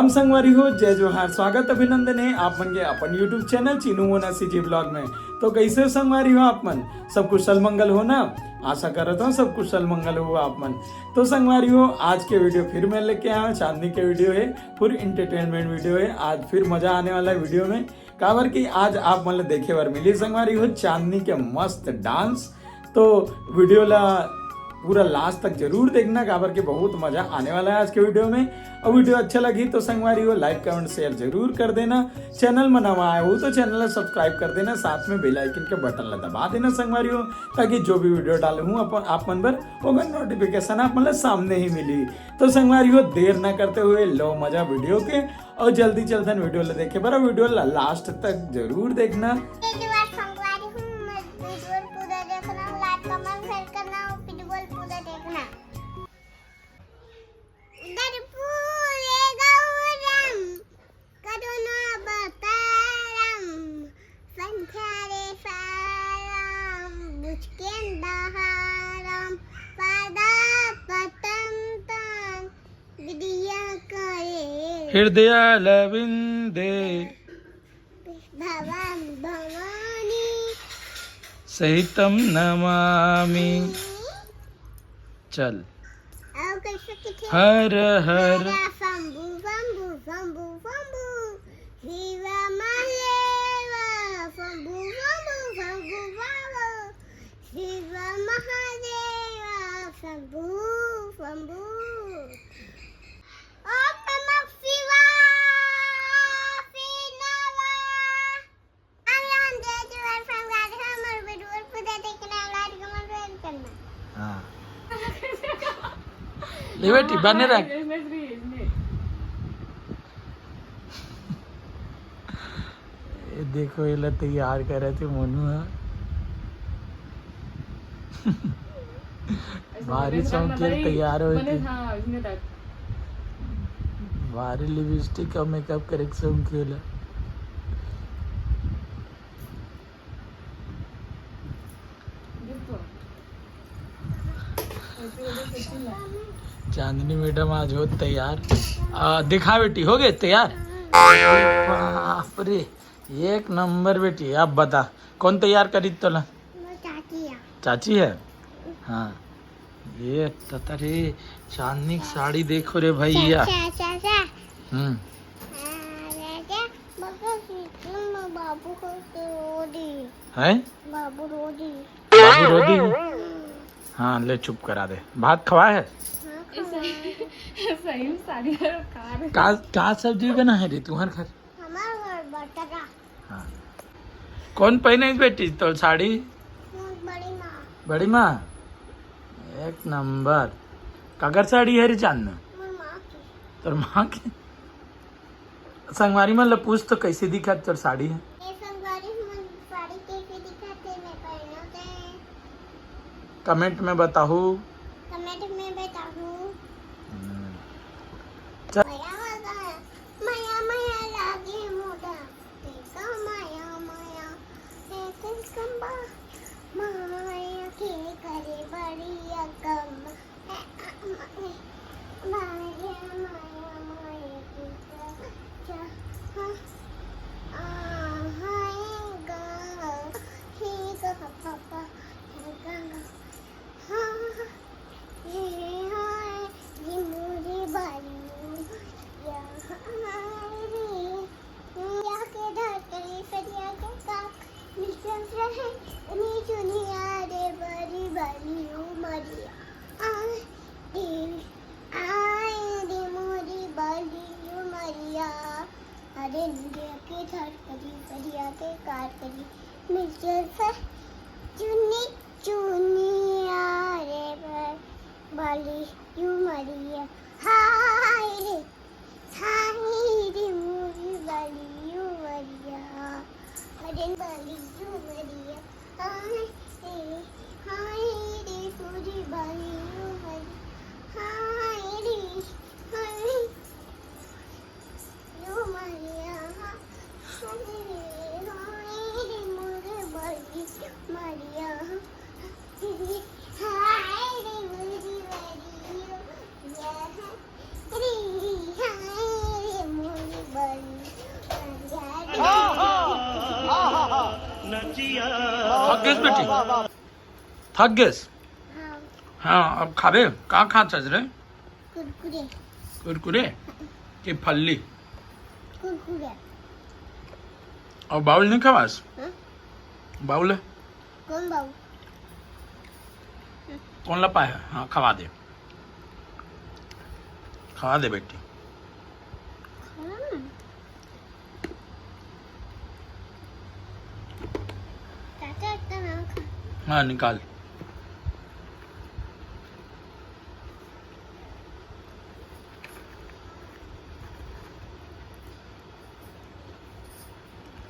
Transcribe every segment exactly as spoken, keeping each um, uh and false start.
संगवारी हो, जय जोहार, स्वागत अभिनंदन है आप मन के अपन YouTube channel Chinu Mona CG blog में। तो कैसे हो संगवारी हो आप मन? सब कुशल मंगल हो ना? आशा करत हूँ सब कुशल मंगल हो आप मन। तो संगवारी हो, आज के वीडियो फिर मैं लेके आया हूँ, चांदनी के वीडियो है, फुल एंटरटेनमेंट वीडियो है। आज फिर मजा आने वाला है वीडियो में, काबर कि आज आप मन ल देखे बर मिली संगवारी हो चांदनी के मस्त डांस। तो वीडियो ला पूरा लास्ट तक जरूर देखना, काबर कि बहुत मजा आने वाला है आज के वीडियो में। और वीडियो अच्छा लगी तो संगवारी हो लाइक कमेंट शेयर जरूर कर देना। चैनल में नवा आए हो तो चैनल ला सब्सक्राइब कर देना, साथ में बेल आइकन के बटन ला दबा देना संगवारी हो, ताकि जो भी वीडियो डालूँ अपन आप मन बर, ओकर नोटिफिकेशन आप मन ला सामने ही मिली। तो संगवारी हो, देर ना करते हुए लो मजा वीडियो के, और जल्दी चलथन वीडियो ला देखे बर। वीडियो ला लास्ट तक जरूर देखना। एक बार संगवारी हो, मैं वीडियो पूरा देखना, लाइक कमेंट शेयर करना और वीडियो पूरा देखना। कर्पूरे गौरम करुणावतारम संसारे सारम भुजगेंद्रहारम पादापद्मं हृदयारविंदे भवं भवानी सहितं नमामि। चल। और कैसे किथे? हर हर हर शंभू, शंभू, शंभू, शंभू। शिव महादेव, शंभू, शंभू, शंभू, शंभू। शिव महादेव, शंभू, शंभू। ओम नमः शिवाय, शिवाय। हाँ। ले बेटी, बने रह। ये देखो, ये ला तैयार करे थे मोनू हा। भारी शौक के तैयार होए थे। हाँ, इसमें तक। भारी लिपस्टिक और मेकअप करे के शौक के ला। चांदनी मैडम आज हो तैयार। आ, दिखा बेटी, हो गए तैयार? बाप रे, एक नंबर बेटी। अब बता, कौन तैयार करी तोला? वो चाची है। चाची है? हाँ। ये ततरे चांदनी की साड़ी देखो रे भैया। चाचा, चाचा। हम्म। हाँ, चाचा, मगर सीटी में बाबू को रो दी। हैं? बाबू रो दी। बाबू रो दी? हम्म। हाँ, ले चुप करा दे। भात खवा है? हाँ, खवा है। सही में साड़ी का, का सब्जी बना है रे तुम्हारे घर? हमारे घर बटाटा। हाँ। कौन पहने बेटी तोर साड़ी? बड़ी माँ। बड़ी माँ? एक नंबर। काकर साड़ी है रे चांद? मोर माँ की। तोर माँ की? संगवारी मन ल पूछ तो कैसे दिखत तोर साड़ी है? ए संगवारी मन साड़ी कैसे दिखत है, मैं पहनो ते। कमेंट में बताहू। कमेंट में बताहू। हम्म। चल। मया मया, मया मया लागे मोटा, देखा मया मया, देखा कंबा, मया के करे बड़ी अकम। आए रे मोरी बाली उमरिया, अरे दुनिया के धड़कनी, परिया के कारकनी, मिलके से चुनी चुनिया रे बाली उमरिया। हाय रे, हाय रे मोरी बाली उमरिया, अरे बाली उमरिया। हाय रे, हाय रे पूरी बाली उमरिया। हाय रे, हाय रे उमरिया। हाय रे, हाय रे मोरी बाली उमरिया। हाय रे मोरी बाली उमरिया। रे, हाय रे थक गेस बेटी? थक गेस? हाँ। हाँ, अब खाबे? का खात हस रे? कुरकुरे। कुरकुरे? के फल्ली? कुरकुरे। अउ बाउल नहीं खवास? हाँ? बाउल? कौन बाउल? कौन ला पाए? हाँ, खवा दे। खवा दे बेटी। हम्म। चाचा, इतना ना खा। हाँ, निकाल।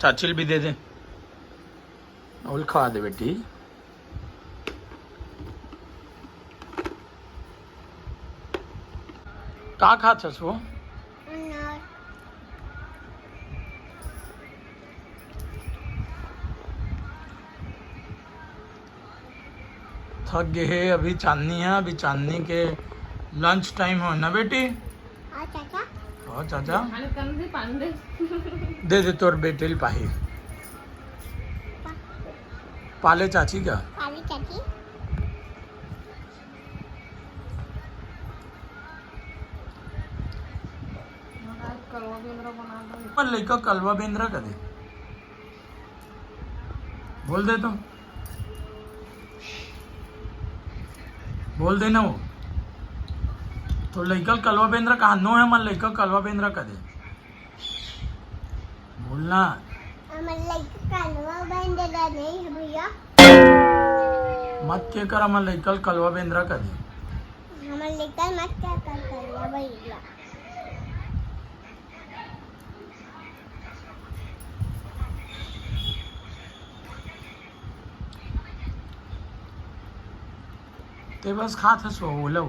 चाची ल भी दे दे। अउ ल खवा दे बेटी। का खात हस वो? अनार। थक गे हे अभी चांदनी हे, अभी चांदनी के lunch time हो ना बेटी? हाँ चाचा। हाँ चाचा। खाने कम दे, पानी दे। दे दे तोर बेटी ल पाही। पाले चाची का? पाले चाची। हमर लइका कलवा बेंदरा कदे। बोल दे तो। बोल दे ना वो। तो लइका कलवा बेंदरा कहा नो हे, हमर लइका कलवा बेंदरा कदे। बोलना। हमर लइका कलवा बेंदरा नहीं हे भैया। मत के कर, हमर लइका ल कलवा बेंदरा कदे। हमर लइका मत के कर कलवा बेंदरा। ते बस खात हस वो, वो लो।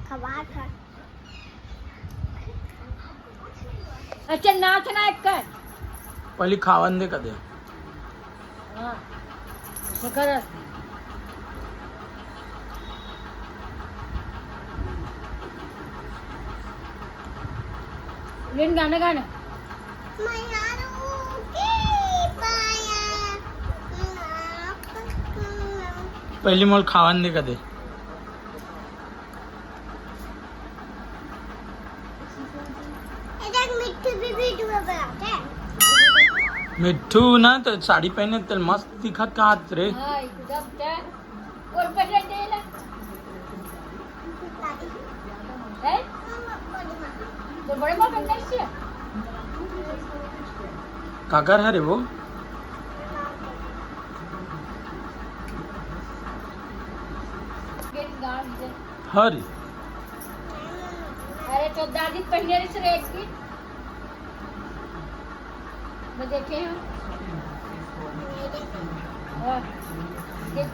खवात हस। अच्छा, नाच ना एक कर। पहले खावन दे कदे। हाँ। ऐसे कर। लेन गाना गाना। पहले मोल खावन दे कदे। ए देख, मिट्ठू भी वीडियो बनाते हैं। मिट्ठू ना तो साड़ी पहने तेल मस्त दिखत का हाथ रे। हाँ, एकदम क्या? और पहले दे ले। हैं? तो बड़े माँ पहनते हैं क्या? काकर है रे वो? हरी। अरे, तो दादी पहले से एक थी। मैं देखे हूँ। हाँ। देख,